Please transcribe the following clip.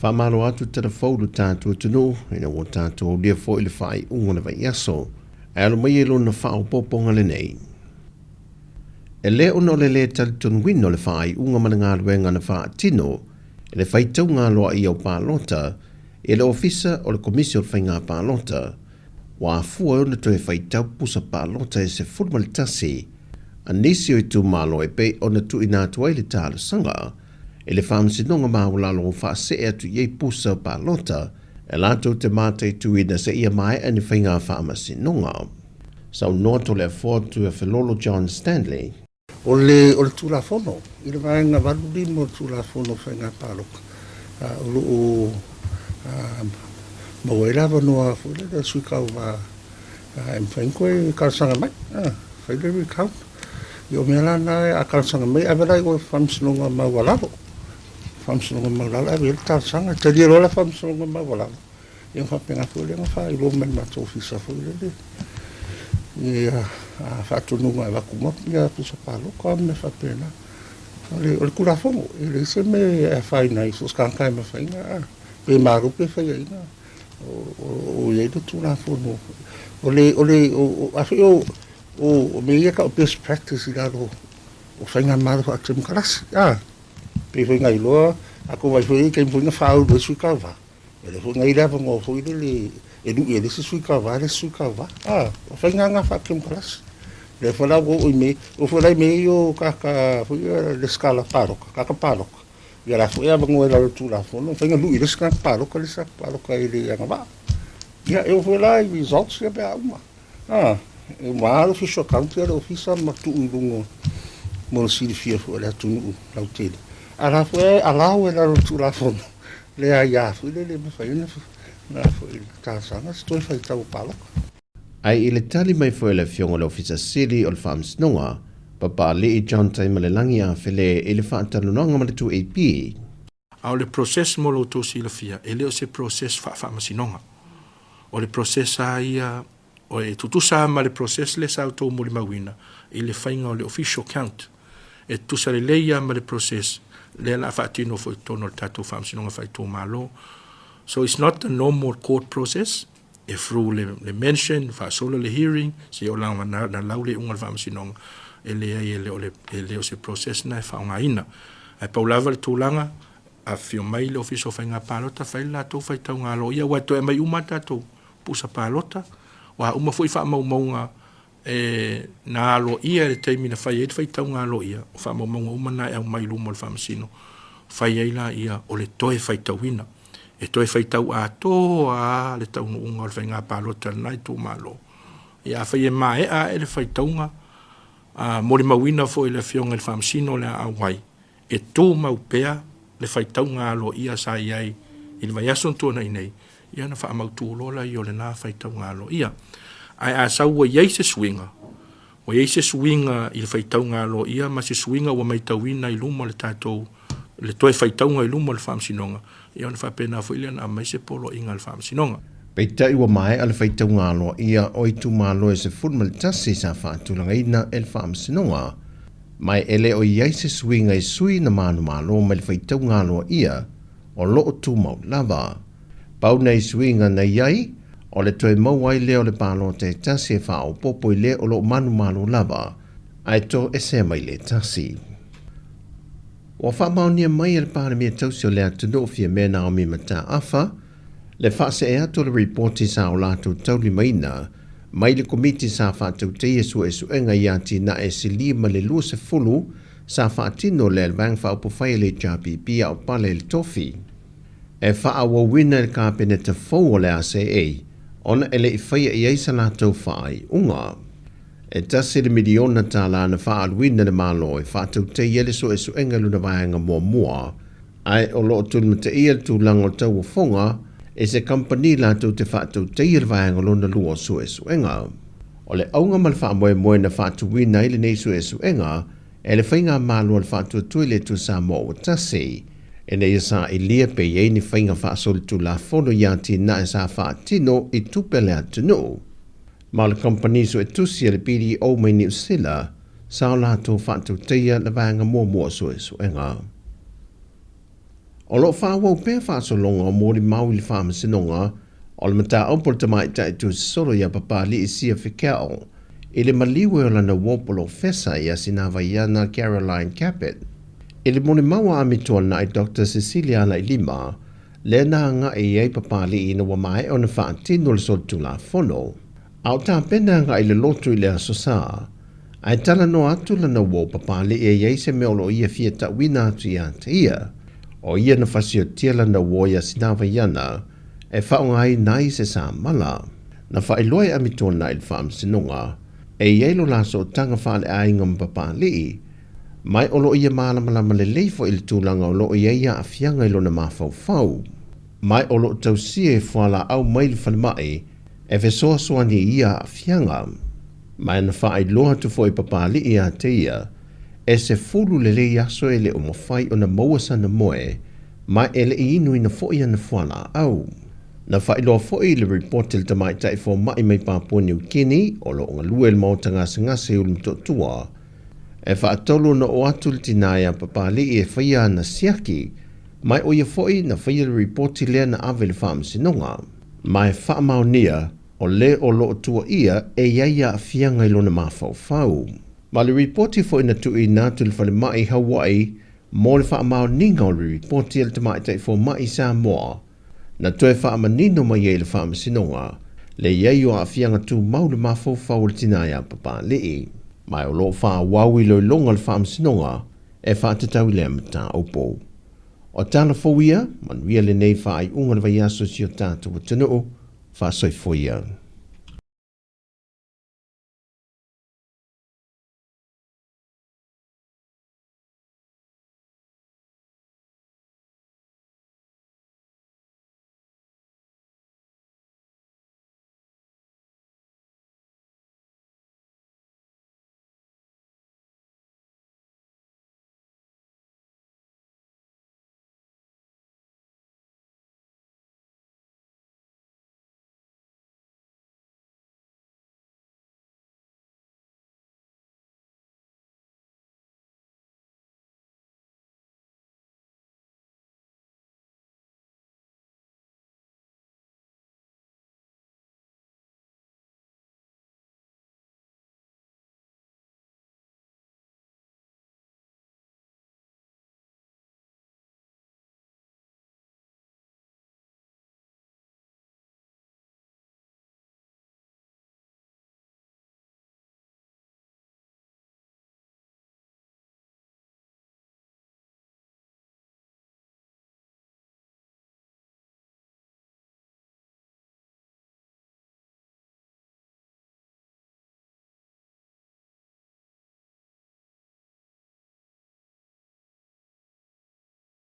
Faamalo atu tala fou lo tatou atunuu ina ua tatou aulia foi le faaiuga o le vaiaso. Ae alo maia i lona faaopoopoga lenei. E le ona o le lē talitonuina o le faaiuga ma le galuega na faatino e le faitauga aloaia o palota i le Ofisa o le Komisi o le Faiga Palota, ua afua ai ona toe faitau pusa palota e 11 a nisi o itumalo e pei ona tuuina atu ai le talosaga i le Faamasinoga Maualalo ua faasee atu i ai pusa o palota e latou te mataituina seia maea ni faiga faamasinoga. Saunoa Toleafoa Tuiafelolo John Stanley. O le o le Tulafono, i le Vaega 85 o le Tulafono o Faiga Palota, o lo o maua ai le avanoa foi lele o le sui tauva e mafai ona toe talosaga mai, fai le recount. Ia o mea la na, a talosaga mai, ave la i o i le Faamasinoga Maualalo. Faamasinoga Maualalo, ave i ai le talosaga, e talia loa la Faamasinoga Maualalo, Ia ona faapena foi lea ona faailoa mai i le matou ofisa foi lele ia faatonuga e avatu uma ia pusa palota ma mea faapena. O le, o le Tulafono, e leai se mea e afaina ai so o se tagata e mafai ona, pe malo pe faiaina, o i ai le Tulafono. O le, o le, o, a foi o, o mea ia e tau o best practice i lalo o faigamalo faatemokarasi, a, pei foi ona iloa, a tou vaai foi i ai i taimi foi na faaulu ai sui tauva, E lea foi na i ai le avanoa foi lele e lui ai le isi sui tauva le isi sui tauva. A, o faiga lava na faa-temokarasi. O lea foi la ua oo i mea, oo foi la i mea ia o tagata foi ia resitala palota, tagata palota, ia o la foi e avanoa i lalo o le Tulafono e mafai ona lui e le isi tagata palota le isi tagata palota e le agavaa. Ia, e oo foi la i results ia pe a uma. A, e uma lava le official account ia le ofisa ma tuu i luga mo le silafia foi o le atunuu lautele. A o la foi e allow i lalo o le Tulafono le aia foi lele e mafai ona foi talosaga se toe faitau palota. Ae i le tali mai foi a le Afioga i le Ofisa Sili o le Faamasinoga, Papaalii John Taimalelagi Afele i le faatalanoaga ma le 2AP. A o le process mo lo outou silafia, e le o se process faa-faamasinoga. O le process lava ia, e tutusa lava ma le process lea sa outou molimauina i le faiga o le official count. E tutusa lelei lava ma le process lea o le a faatino foi i totonu o le tatou Faamasinoga Faaitumalo. So it's not the normal court process, e through le, le mention, faasolo le hearing, seia oo lava na, na lau le iuga o le faamasinoga, e leai e le o, le, e le o se process na e faaaogaina. Ae pau lava le tulaga, afifio mai le Ofisa o Faiga Palota, fai le latou faitauga aloaia, aua e toe aumai uma lava tatou pusa palota, o a uma foi faamaumauga e na aloaia i le taimi na fai ai le faitauga aloaia, o faamaumauga uma na e aumai i luma o le faamasino, fai ai laia o le toe faitauina. E toe faitau atoa lava le taunuuga o le faiga palota i lena itumalo. Ia afai e maea ae le faitauga, a molimauina foi e le Afioga i le Faamasino o le a auai, e tumau pea le faitauga aloaia sa i ai i le vaiaso na tuanai nei, ia ona faamautu loa lea o lena faitauga aloaia. Ae a sau ua i ai se suiga, ua i ai se suiga i le faitauga aloaia ma se suiga ua matauina i luma o le tatou, le toe faitauga i luma o le Faamasinoga, ia ona faapena foi lea ona aumai se poloaiga a le Faamasinoga. Peitai ua maea le faitauga aloaia o itumalo e 11 sa faatulagaina e le Faamasinoga, ma e le o i ai se suiga i sui na manumalo mai le faitauga aloaia o lo o tumau lava. Pau nei suiga na i ai, o le toe maua ai lea o le palota e tasi e faaopoopo i le o lo o manumalo lava, ae toesea mai le tasi. Ua faamaonia mai e le Palemia Tausi o le atunuu Fiamē Naomi Mataafa le faasee atu o le ripoti sa o latou taulimaina mai le Komiti sa faatautaia suesuega i atinae sili ma le 20 sa faatino lea e le Vaega Faaupufai a le HRPP a o pale i le tofi. E faaauauina e le Kapeneta fou o le ACA ona e le i faia i ai sa latou faaiuga. E tasi le miliona tālā na faaaluina e le Malo e faatautaia le suesuega i lona vaega muamua, ae o lo o tulimataia le tulaga o le tauofoga e se kamupani latou te faatautaia le vaega lona lua o suesuega. O le auga ma le faamoemoe na faatuina ai lenei suesuega e le Faigamalo a le Faatuatua i le Atua Samoa ua tasi, ina ia sailia pe i ai ni faiga faasolitulafono i atinae sa faatino i tupe a le atunuu. Ma o le kamupani suetusi a le BDO mai Niu Sila sa o latou faatautaia le vaega muamua o suesuega. O lo o faaauau pea faasologa o molimau i le Faamasinoga o le mataupu a le tamaitai tuusolo ia Papali'i Sia Fekeo i le maliu e o lana uo polofesa ia Sinavaiana Caroline Capet. I le molimau a Amituanai Doctor Cecilia Alailima, lea na agai i ai Papali'i ina ua maea ona faatino le solitulafono, a o tapena agai i le lotu i le Aso Sa, ae talanoa atu lana uo Papali'i e i ai se mea o lo o ia fia tauina atu ia te ia. O ia na fasiotia lana uo iā Sinavaiana e faaaogaina ai se samala. Na faailoa e Amituanai i le Faamasinoga e i ai lo la sootaga faaleaiga ma Papali'i, ma o lo o ia malamalama lelei foi i le tulaga o lo o i ai aafiaga i lona mafaufau, ma o lo o tausia e fualaau mai le falemai e fesoasoani i ia aafiaga. Ma na faailoa atu foi e Papali'i ia te ia, e 10 lelei aso e le o mafai ona maua sana moe, ma e le i inuina foi ana fualaau. Na faailoa foi i le ripoti a le tamaitai fomai mai Papua Niu Kini o lo o galue i le maota gasegase i Ulumotootua, e faatolu ona oo atu le tinā iā Papali'i e faia ana siaki, ma o ia foi na faia le ripoti lea na ave i le Faamasinoga. Ma e faamaonia, o le o lo o tuuaia e i ai aafiaga i lona mafaufau. Ma le ripoti foi na tuuina atu i le falemai i Hawaii mo le faamaoniga o le ripoti a le tamaitai fomai i Samoa, na toe faamanino mai ai i le Faamasinoga le i ai o aafiaga tumau i le mafaufau o le tinā iā Papali'i. Ma o lo o faaauau iloiloga a le Faamasinoga e faatatau i lea mataupu. O tala fou ia, manuia lenei faaiuga o le vaiaso i si o tatou atunuu, faasoifua ia.